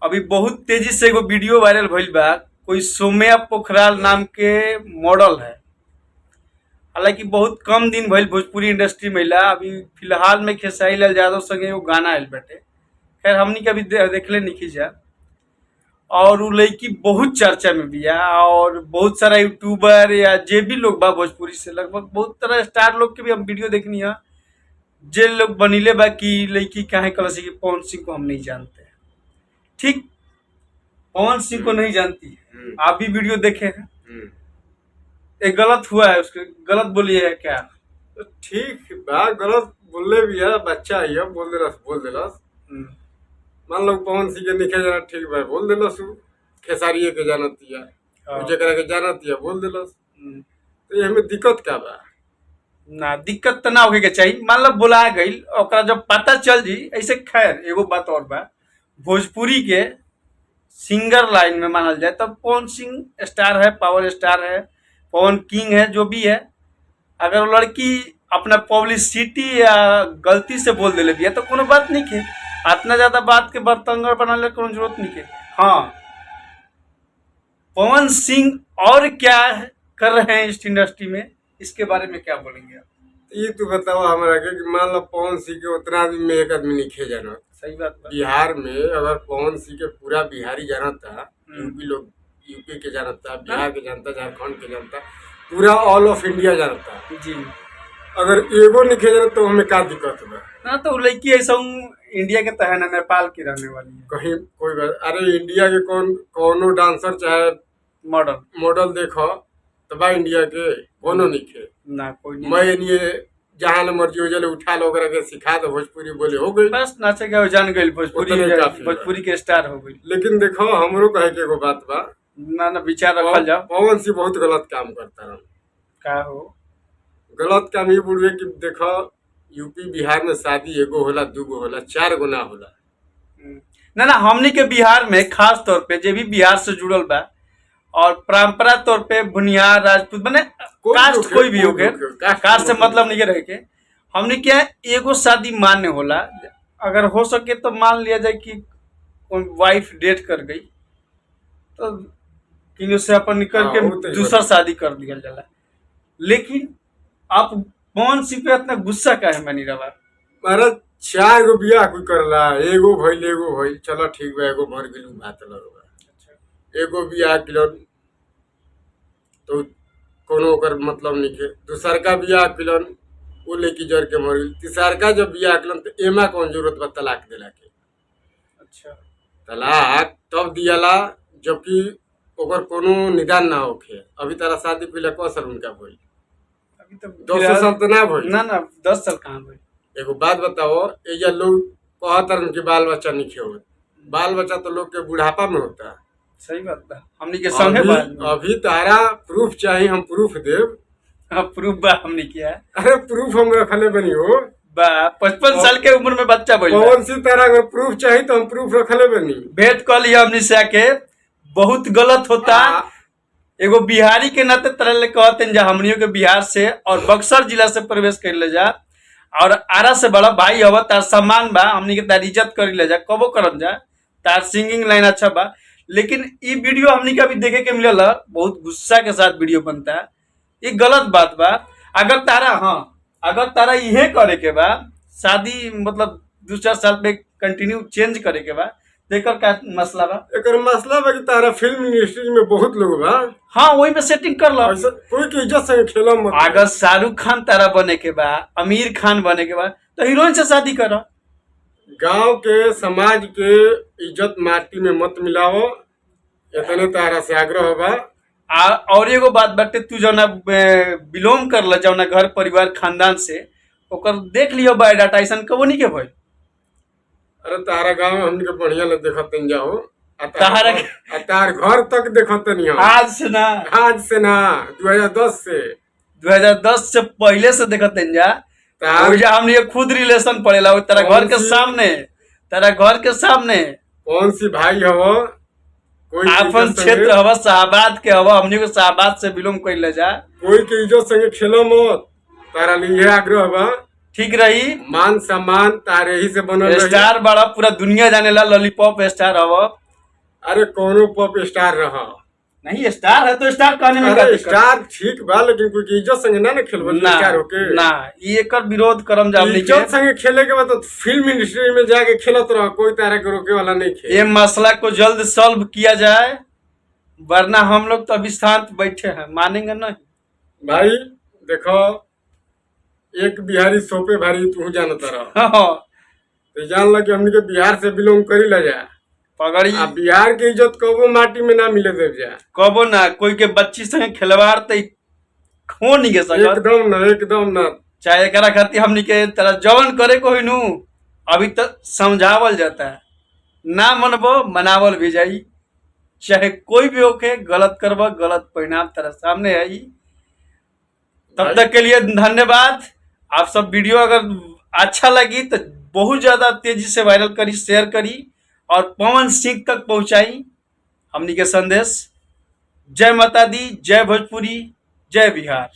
अभी बहुत तेजी से एगो वीडियो वायरल भइल बा। कोई सौम्या पोखराल नाम के मॉडल है। हालांकि बहुत कम दिन भइल भोजपुरी इंडस्ट्री में अइला। अभी फिलहाल में खेसारी लाल यादव संगे एगो गाना आयल बाटे। खैर हमनी के अभी देखले नइखी जा। और उ लड़की बहुत चर्चा में बिया और बहुत सारा यूट्यूबर या जे भी लोग बा भोजपुरी से लगभग बहुत तरह स्टार लोग के भी हम वीडियो देखनी है, जे लोग बनीले बा कि लड़की काहे कहलस कि पवन सिंह को हम नहीं जानते हैं। ठीक, पवन सिंह को नहीं जानती है। आप भी वीडियो देखे हैं। एक गलत हुआ है, उसके गलत बोली है क्या? तो ठीक बा, गलत बोलले भी है, बच्चा है, बोल देलस बोल देलस। मान लो पवन सिंह के निखे जाना, ठीक बा, बोल देलस। उ खेसारिये के जानत हिया, उ जेकरा के जानत हिया बोल देलस। तो एमे दिक्कत का बा? ना, दिक्कत तो ना होके के चाहिए। मान लो बोला गई, ओकरा जब पता चल जी ऐसे। खैर एगो बात और बा, भोजपुरी के सिंगर लाइन में मानल जाए तब पवन सिंह स्टार है, पावर स्टार है, पवन किंग है, जो भी है। अगर वो लड़की अपना पब्लिसिटी या गलती से बोल देले बिया तो कोनो बात नहीं के, इतना ज्यादा बात के बतंगड़ बनाने के कोनो जरूरत नहीं के। हाँ, पवन सिंह और क्या कर रहे हैं इस इंडस्ट्री में, इसके बारे में क्या बोलेंगे आप? ई तू बताओ हमरा के कि मान लो पवन सिंह के उतना आदमी में एक आदमी निखे जानत। सही बात बा। बिहार में अगर पवन सिंह के पूरा बिहारी जानता, यूपी लोग यूपी के जानता, बिहार के जानता, झारखंड के जानता, पूरा ऑल ऑफ इंडिया जानता। अगर एगो निखे जानत तो हमें का दिक्कत बा? ना तो वो लड़की ऐसा इंडिया के तो है ना, नेपाल की रहने वाली है। कहीं कोई बात, अरे इंडिया के कौन कौनो डांसर चाहे मॉडल मॉडल देखो तो बा इंडिया के कोनो निखे? ना, कोई नहीं। मैं ये जहाँ ले मर्जी हो जाले उठा लो, ओकरा के सिखा दो भोजपुरी बोले, हो गई। बस नाचे के जान गई भोजपुरी। उतने काफी बा। भोजपुरी के स्टार हो गई। लेकिन देखो, हमरो कहे के एगो बात बा। ना ना, विचार रखल जाओ। पवन सिंह बहुत गलत काम करता रहा। का हो? गलत काम ये बोलिए कि देखो, यूपी बिहार में शादी एगो होला, दूगो होला, चार गो ना होला। ना ना, हमनी के बिहार में खास तौर पे जे भी बिहार से जुड़ल बा और परंपरा तौर पे भुनिहार, राजपूत, माने कोई कास्ट होखे, कोई भी कोई होके, होखे, कास्ट कास्ट से मतलब मतलब नहीं रहे के, हमनी के यहाँ एगो शादी मान्य होला। अगर हो सके तो मान लिया जाए कि वाइफ डेथ कर गई तो किन्हीं से अपन निकल हाँ, के वो तो दूसरा शादी कर दिया जाला। लेकिन आप पवन सिंह पे इतना गुस्सा का है मनी रवा? महाराज, चार गो बियाह कोई करला? एगो भइल, एगो भइल, चलो ठीक बा, एगो मर गेल, बात अलग बा। एगो बियाह किलन तो कोनो ओकर मतलब नहीं के। दूसरका बियाह किलन, वो लेके जर के मर गेल। तीसरका जब बियाह किलन तो एमा कौन जरूरत बा तलाक देला के? तलाक तब दियाला जबकि ओकर कोनो निदान ना होखे। अभी तारा शादी कइला क साल उनका भइल? अभी तो 10 फिलहाल- साल तो ना भइल। ना ना, 10 साल कहाँ भइल? एगो बात बताओ, एजा लोग कहत रन कि बाल बच्चा नहीं होत। बाल बच्चा तो लोग के बुढ़ापा में होता है। सही बात बा, हमनी के संगे अभी, बा। अभी तारा प्रूफ चाहिए, हम प्रूफ देब। हाँ, प्रूफ बा हमनी के है। अरे, प्रूफ हम रखले बनी हो। बा, 55 साल के उम्र में बच्चा भइल बा। पवन सिंह, तारा अगर प्रूफ चाहिए तो हम प्रूफ रखले बनी। भेंट कर लिया हमनी से आके, बहुत गलत होता। एगो बिहारी के नाते तरह ले कहते जा, हमनियों के बिहार से और बक्सर जिला से प्रवेश कर ले जा और आरा से बड़ा भाई हवा, तार सम्मान बा, हमनी के तार इज्जत कर ले जा, कबो करम जा। तार सिंगिंग लाइन अच्छा बा, लेकिन ई वीडियो हमनी के अभी देखे के मिलल है, बहुत गुस्सा के साथ वीडियो बनता है। ये गलत बात बा। अगर तारा, हाँ, अगर तारा इहे करे के बा, शादी मतलब 2-4 साल पे कंटिन्यू चेंज करे के बा, तो एकर का मसला बा? एकर मसला बा कि तारा फिल्म इंडस्ट्री में बहुत लोग बा। हाँ, वही में सेटिंग कर लो। ऐसा कोई के इज्जत संगे खेला मत। अगर शाहरुख खान तारा बने के बा, आमिर खान बने के बा तो हीरोइन से शादी करो। गांव के, समाज के इज्जत माटी में मत मिलाओ, इतने तारा से आग्रह बा। आ और एगो बात बाटे, तू जौना बिलोंग कर ल, जौना घर परिवार खानदान से, ओकर देख लियो बायोडाटा, ऐसन कबो नहीं के भइल। अरे, तारा गांव में हमनी के बढ़िया ले देखत तनी जाओ। आ तारा आ तार घर तक देखत तनी हम। आज से ना। आज से ना, 2010 से। 2010 से पहले से देखत तनी जा। तार ओइजा हमनी के खुद रिलेशन पड़ेला ओ तेरा घर के कौन सी- सामने, तेरा घर के सामने। कौन सी भाई हव कोई के आपन इज्जत संगे- क्षेत्र हवा, शाहबाद के हवा, हमनी के शाहबाद से बिलोंग कर ले जा। कोई के इज्जत संगे खेलो मत, तारा लिए आग्रह बा। ठीक रही। मान सम्मान तारे ही से बनल रही। स्टार बड़ा, पूरा दुनिया जानेला, लॉलीपॉप स्टार हव। अरे कोनो पॉप स्टार रहा। नहीं, स्टार है तो स्टार कहने में का अरे दिक्कत? स्टार ठीक बा, लेकिन कोई के इज्जत संगे ना ना खेलबो ना स्टार होके। ना, ई एकर विरोध करम जा हमनी के। इज्जत संगे खेले के बाद तो फिल्म इंडस्ट्री में जाके खेलत रह, कोई तारा के रोके वाला नहीं खे। ये मसला को जल्द सॉल्व किया जाए, वरना हम लोग तो अभी शांत बैठे हैं, मानेंगे नहीं। भाई देखो, एक बिहारी सोपे भारी, तू जानत रह। हाँ, तो जान ला कि हमनी के बिहार से बिलोंग करी ला जा। पगड़ी। आ बिहार के इज्जत कबो माटी में ना मिले देव जा। कबो ना, कोई के बच्ची संगे खिलवाड़ तो खो नहीं के सकत। एकदम ना, एकदम ना। चाहे एकरा खातिर हमनी के तरह जवन करे को ही नू, अभी तक समझावल जाता है, ना मनबो मनावल भी जाई। चाहे कोई भी होके गलत करब, गलत परिणाम तेरा सामने आई। तब तक के लिए धन्यवाद। आप सब वीडियो अगर अच्छा लगी तो बहुत ज़्यादा तेजी से वायरल करी, शेयर करी और पवन सिंह तक पहुंचाई हमनी के संदेश। जय माता दी, जय भोजपुरी, जय बिहार।